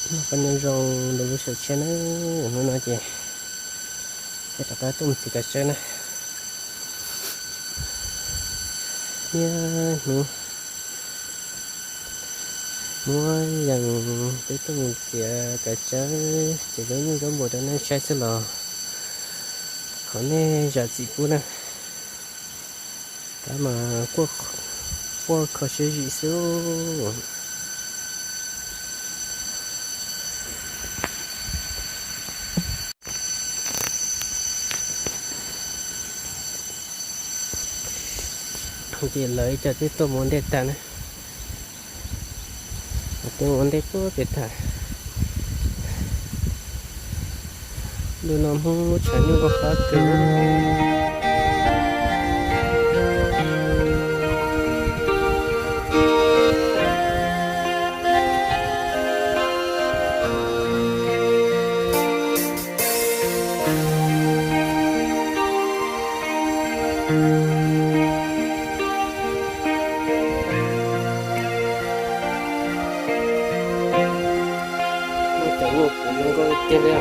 Noj qab nyob zoo rau lub sij hawm tshiab na, hnub no ces peb rov qab tuaj mus txiav kav tsawb na. Niaj hnub muab yees peb tuaj mus txiav kav tsawb, txiav zaub nyuj zaub npua rau nej saib xwb los thov nej zam txim pub na. Tab mas quaj kho siab zim xwb. Ces lawv ib co twb tuaj mus ua ntej tag na. Tuaj mus ua ntej puag pem tag. Ntu no Hmoob lub tshav nyuj qab kawg. Muaj cov nyuj puv zoo nkauj tiag tiag li.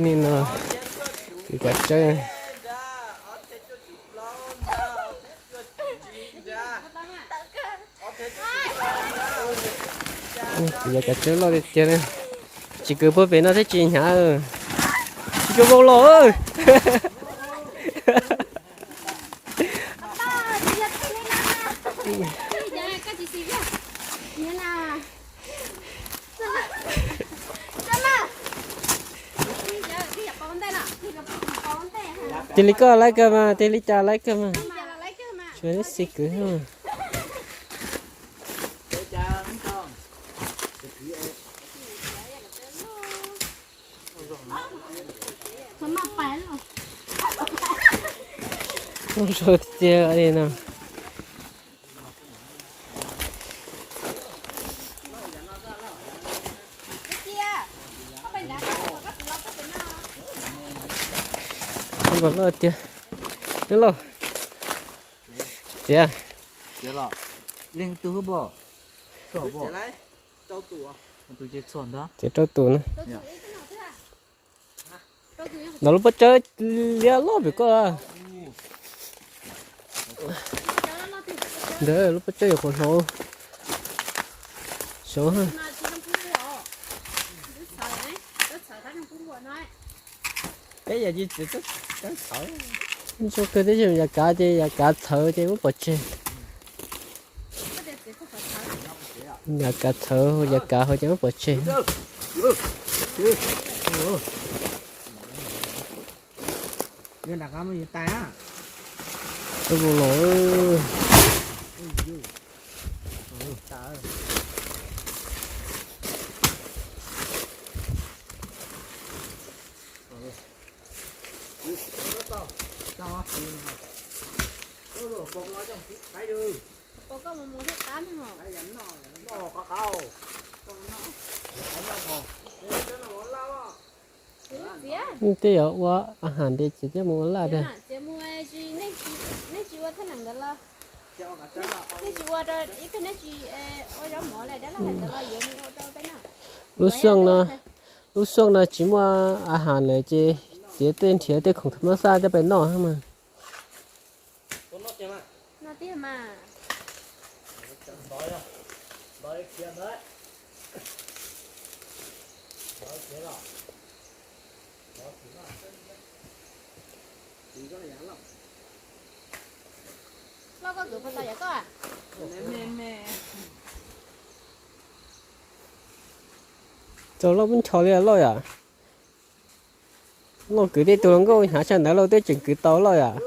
Nim no kwv kav tsawb. Kwv yog kav tsawb loj tiag tiag li. Tsis kwv puag pem no thiab tsis hnyav. Tsis cua vau los. Tiag li koj laib kawg mas, tiag li cas laib kawg mas. Tsuas lub xi kwv. Zoo tiag li no. Zoo nkauj loj tiag. Neb lauj, txiav. Txiav rau tus na. Ntawm lub pob tsawb liab loj pem koj. Ntawd lub pob tsawb yuav qhuav hlauv. Saud. Peb yog tsis txawv, zoo kawg tib si, yav kav ces yav kav txhawv ces muab pov tseg. Yav kav txhawv, yav kav hauv ces muab pov tseg. Tab mus los. Tej yog ua a has nti ces coj mus ua laj tiag. Lub xyoo no, lub xyoo no tsis muaj a has lawm ces txiav tej nrhiav tej khoom mab xaj coj pais noj mas. Tau loj muab ncho li loj yom. Loj kwv tej tug hluas nkauj hnyav tshaj ntawd lauj, twb tseem kwv tau loj yom.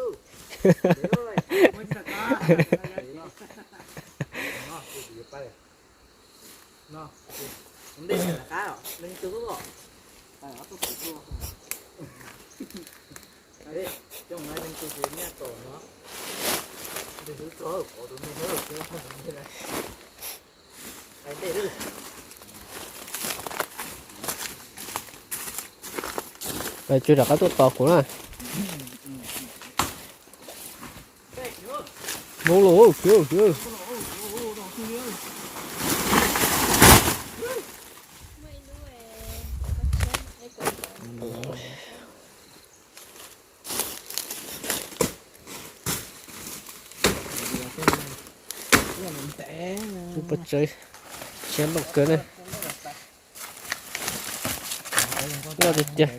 Tsuas rov qab tuaj tos kuv na. Hmoob los kiv kiv. Pov tsawb siab loj kawg na. Loj tiag tiag.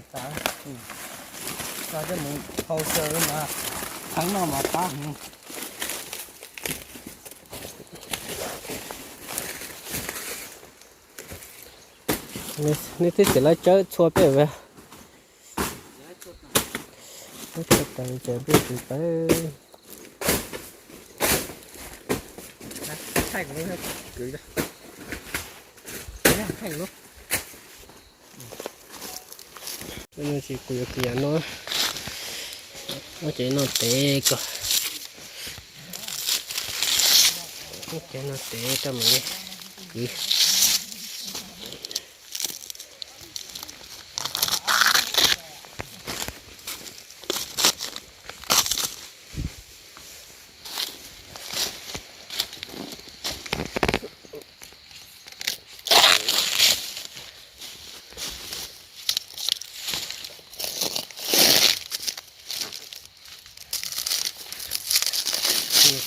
Nej twb txiav lawv tsawb txhua peb. Lawv tsawb tas ces peb tsis tawv. Ces kuv yuav kwv yav no, muab cov no tev kom, muab cov no tev rau mus kwv.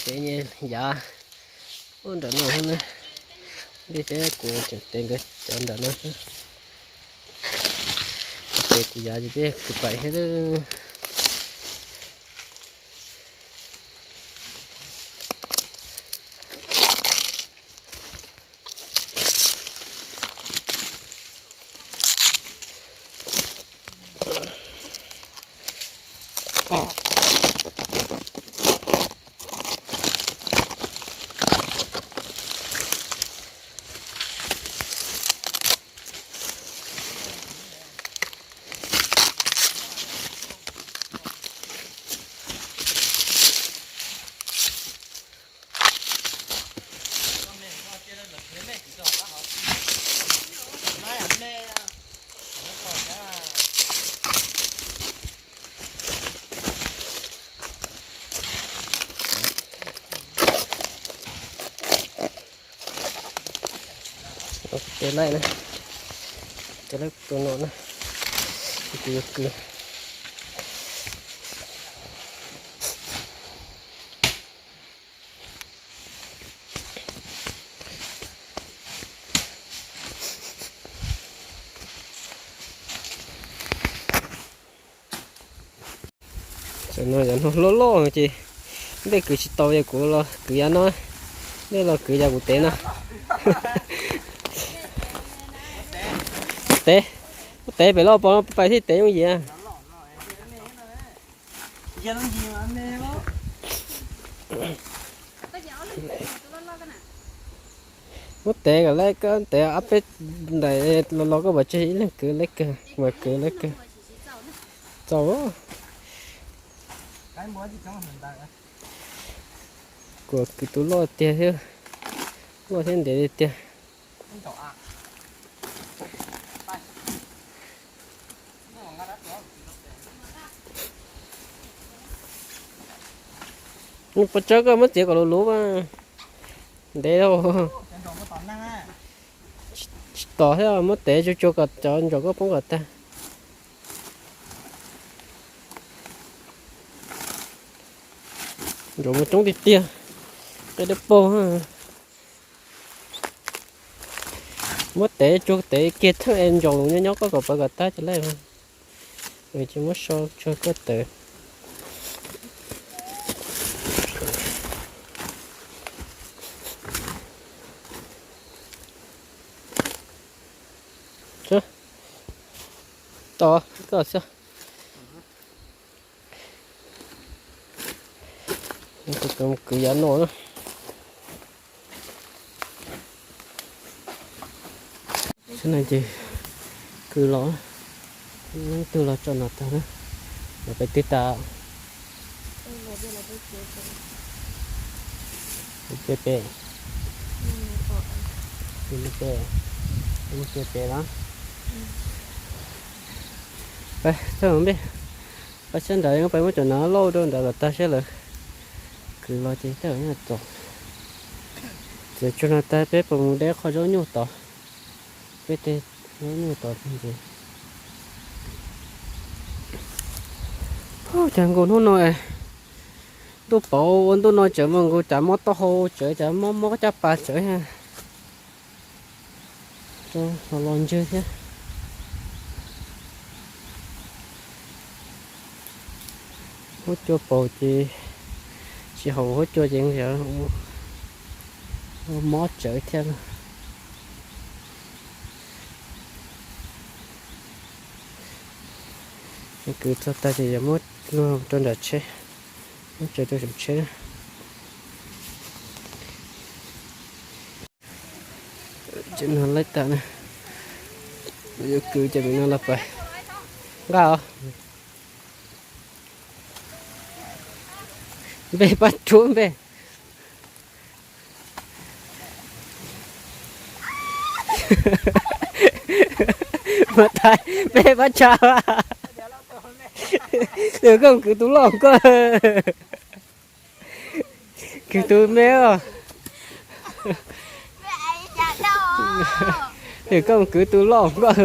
Tev yav ub nram no na, tej teb kuv tseem tev nkawd cov nram no xwb. Tev kuv yav ces tej kwv paim thiab. Tes laij na, tes laij tus no na, kuv yuav kwv. Tam no yog hnub loj loj ces nplej kwv tsis tau, yog kuv los kwv yav no, nplej los kwv yav kuv tev no. Tev, tev pem loj pos no pais thiaj tev yooj yim. Muab tev kom lawv koj tev ob peb ntais los los koj mam tseg ib leeg kwv lawv kawg, mas kwv lawv kawg. Txaus. Kuv kwv tus loj tiag thiab, loj thiab ntev tiag tiag. Nws puas tsawg koj muab txiav kom luv luv mas ntev. Tsis tom thiab, muab tev tsuag tsuag kom cov ntsaum koj poob kom tag. Ntsaum mus coob tiag tiag, qe dawb paug. Muab tev tsuag tev kiag theej es ntsaum nyob nyob koj kom pawv kom tag ces lawm. Tsis muab so tsuag koj tawm. Tos koj xwb. Tus kwv yav no na. Saib no ces kwv los, leej twg los tso no tag na. Los pem twg tas? Pem pem. Pem pem. Pem pem los. Peb txog npej, peb sab nrad peb muab cov no lauj rau nrad kom tag seb lawv kwv los ces tej zaum yeej txaus. Txiav tsuag no tag peb puas mus de qho zaub nyuj tod. Peb de zaub nyuj tod ntxiv. Ub, cas nkaus hnub no ntuj pauv ua ntuj no tseem muaj nkaus cov mob taub hau tseem, cov mob mob caj pas tseem. Rau los los ntswg thiab. Huab cua paus ces tsis haum huab cua ces ua mob tsawv thiab na. Kwv txog tag ces yuav muab luag rau nram tsheb, muab tso rau saum tsheb. Ces no laib tas na, yuav kwv ces pem no los pais nqa os. Npej pab rhuav npej. Mas tais npej pab tsa. Yog koj kwv tus loj koj. Kwv tus me os. Yog koj kwv tus loj koj.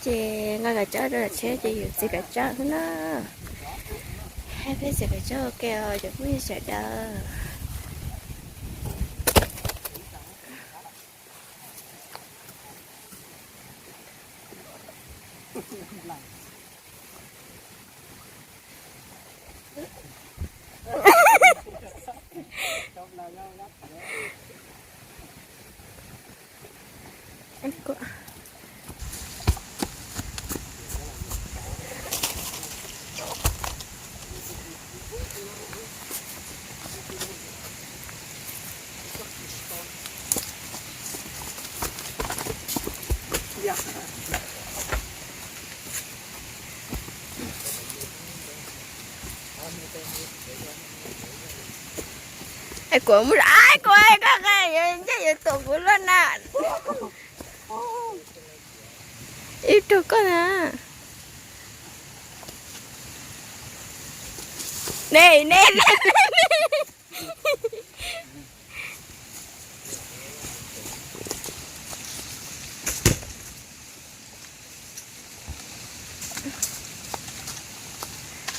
Ces nqa kav tsawb rau tsheb ces yus txiav kav tsawb xwb na. Peb txiav kav tsawb ua ke os cov phooj ywg sawv daws. Kuv mus, kuv, koj ncej yuav tuam kuv luaj na. Ib rau koj na. Ne ne ne.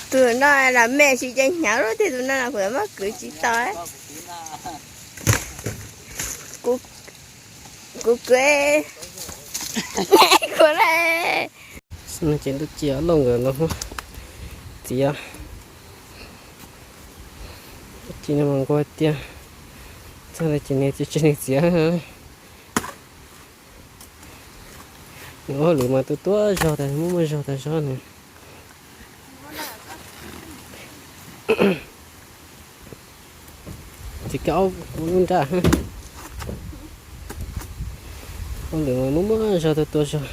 Tus no los me tsis ce hnyav lub tiag, tus no los kuv muab kwv tsis tau. Kuv kwv, kuv na. Ces ntuj ci loj nkawd no txiav, ci no mas nquag tiag, txog ces nws tsis tseg nws txiav. Nws ua hauj lwm mas tua tua zog tas, muaj muaj zog tas zog nws. Txiv kab ua lub nraj. Ua lwm mas muaj muaj zog tua tua zog.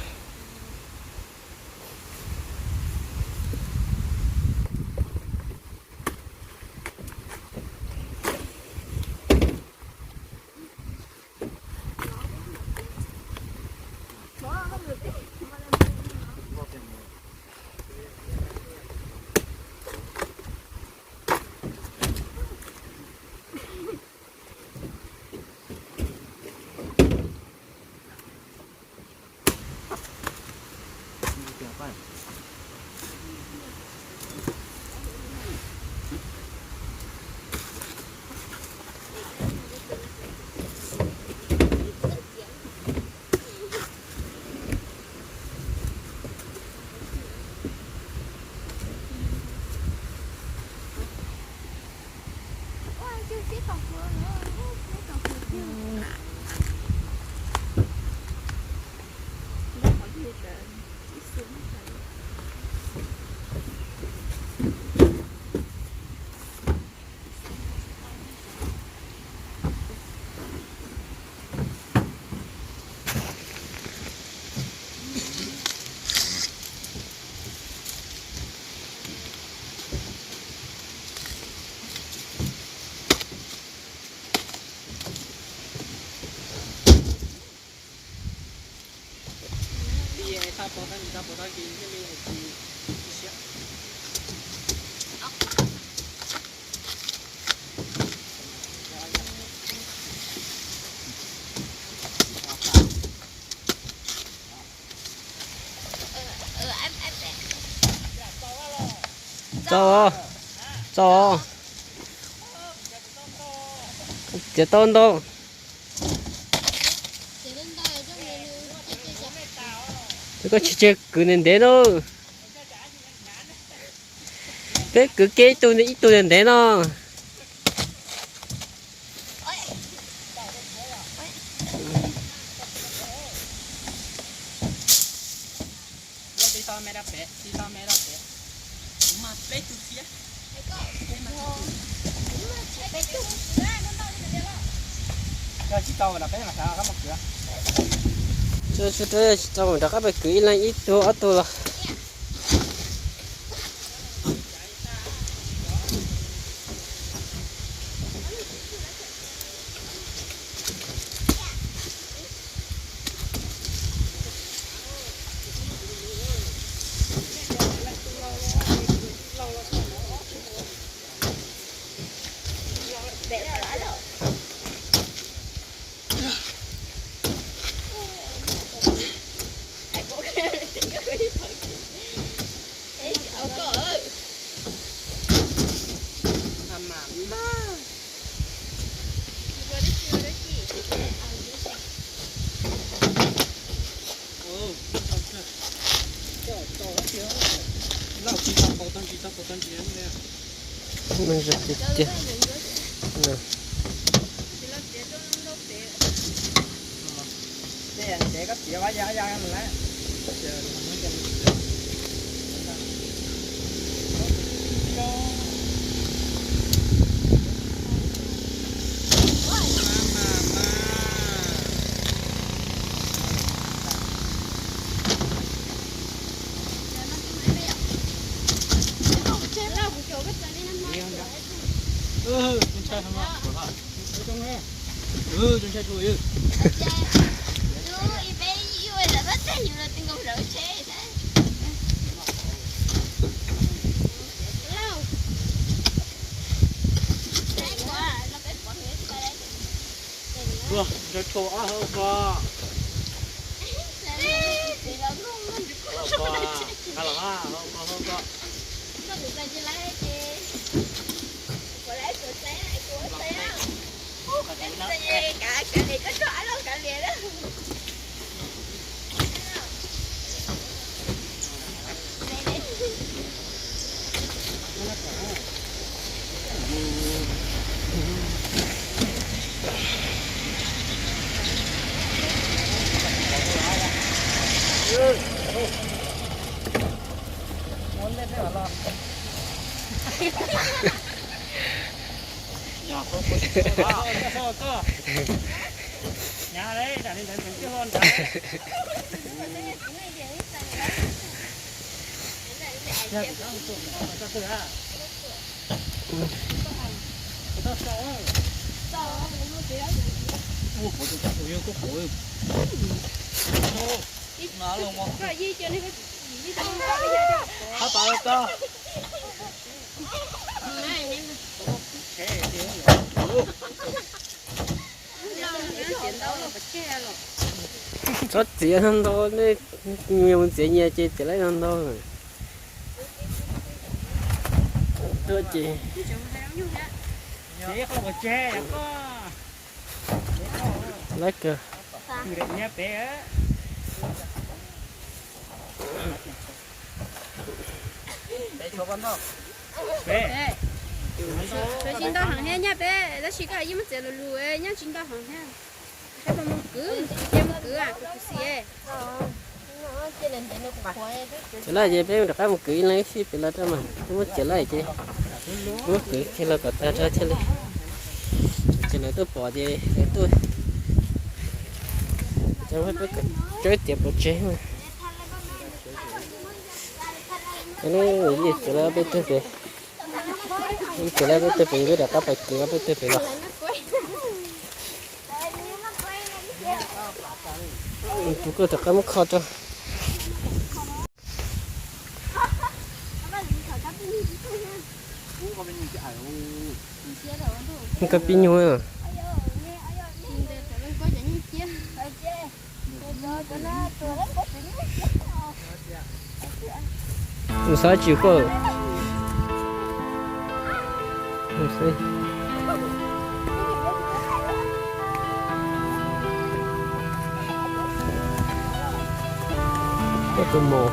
Txo, txo. Txiav tau ntau. Koj tsis tseg kwv ntev ntev no. Peb kwv kiag ib tug, ib tug ntev ntev no. Tsis tau rov qab peb kwv ib leeg ib tug ob tug los. Lauj, tsis tau pauv tag nrho, tsis tau pauv tag nrho. Txhob txiav no ntau, nej mus txiav nyias ces txiav laib no ntau. Tuaj ces laib kawg. Tsis ntau heev thiab nyaj peb, tab sis koj yeej muab txiav lus lus, nyaj tsis ntau heev thiab. Mus kwv, mus kwv, kwv xim. Txiav laib ces peb rov qab mus kwv ib leeg ib sij pem los rau mas, muab txiav laib ces muab kwv kiag los kom tag nrho thiaj li. Ces lawv tuaj pom ces lawv tuaj, ces peb tso tiav pov tseg. Ces txiav laib peb tug pem, txiav laib peb tug pem, peb rov qab pais kwv peb tug pem los. Tus koj rov qab muab kho rau. Koj pib nyuag. Mus xav tsis koj. Koj tus mos.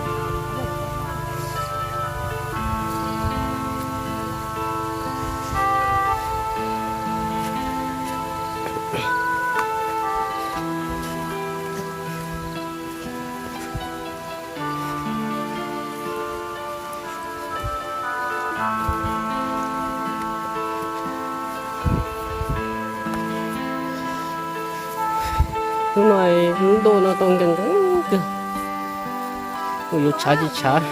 Lub no, lub ntuj no tau nkees nkees kawg, kuj yuav tshav tsis tshav.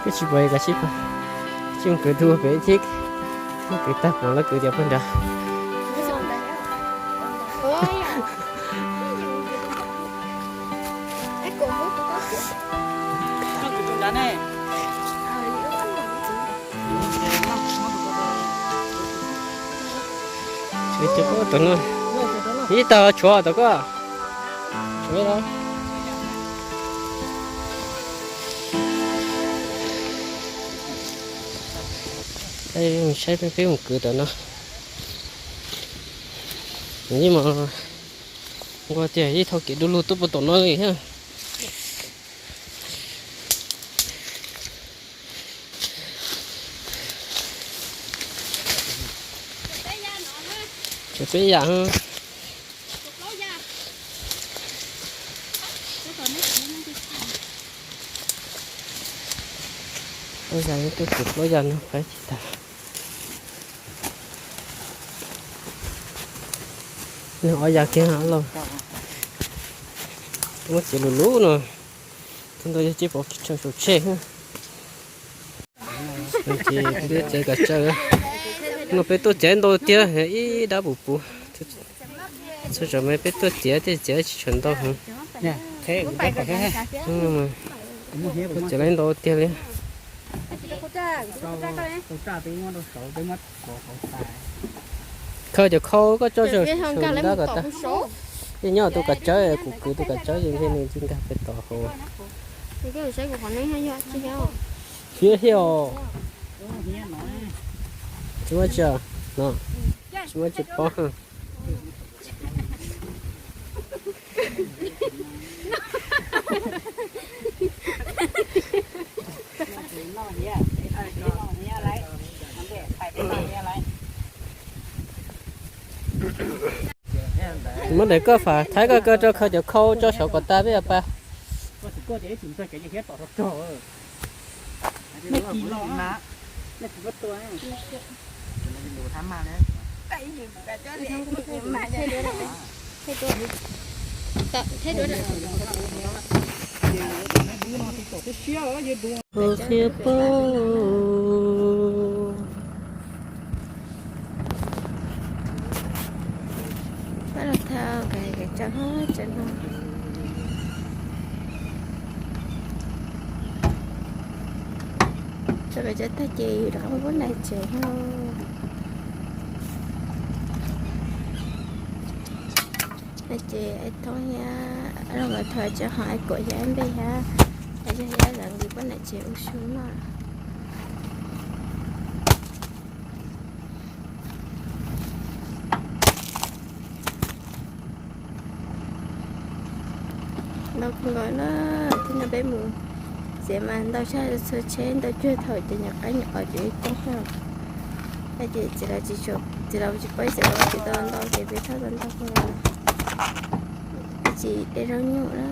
Koj tsis pom, koj tsis pom, tsis mus kwv tus pem thiab, mus kwv tag pom lawv kwv tias puag nrad. Ib tag tshuav tau koj. Saib peb mus kwv tom no. Yeej mas nquag tiag, ib thaum kev du lug tuaj puag tom no li thiab. Ces peb yam, ob yam, twb tsis plaub yam no peb tsis tag. Nws ob yam kiag lauj. Muab txiav lus lub no, thaum ntawd yog cia pov tseg saum tsheb. Ces peb txiav kav tsawj no, peb tuaj txiav ntau tiag, ib dab puv puv. Txhua zaus mas peb tuaj txiav thiaj txiav tsis tshua ntau heev. Tuaj txiav laib ntau tiag li. Khaws cov khau koj tso saum dab kom tag. Yeej nyob tus kav tsawb, kuv kwv tus kav tsawb ces ntshe nws tsis nkag pem tod hauv. Hiab hiab os. Tsis muaj tsi, tsis muaj tsi pob. Muab daim koj fam thaib koj koj rau khaws cov khau tso saum kom tas peb os pas. Hu qhia pab. Pab los thau kawm tso hov tso no. Tso kawm tso tag ces yus rov qab mus pab nram tsev no. Ces es thoob thiab los mas thov tso hov es kuam thiab npe thiab, es yog thiab lawv nqis pab nram tsev ua su no. Ntau kawg nkaus na, tib no peb mus txiav mas ntau tshaj txhua tsheb ntau cuag thaum ces nyuam qab nyuam qhuav ces ib toob xwb. Ces txiv laus tsis paub txiv laus tsis tau ntau ces peb thauj tau ntau kawg nkaus. Tsis de zaub nyuj na.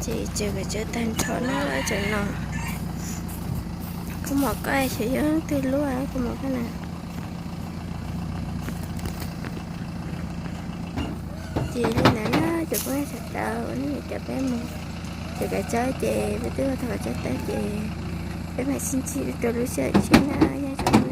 Ces tsev kawm tsev tag nrho na, tsev no. Koj mom koj xyov yog twg lub koj mom koj na. Ces li ntawd na cov phooj ywg sawv daws, nej cov peb mus, cov kav tsawb ces peb twb ua tau kav tsawb tag ces peb mam sib ntsib rau lub sij hawm tshiab na, nyob zoo.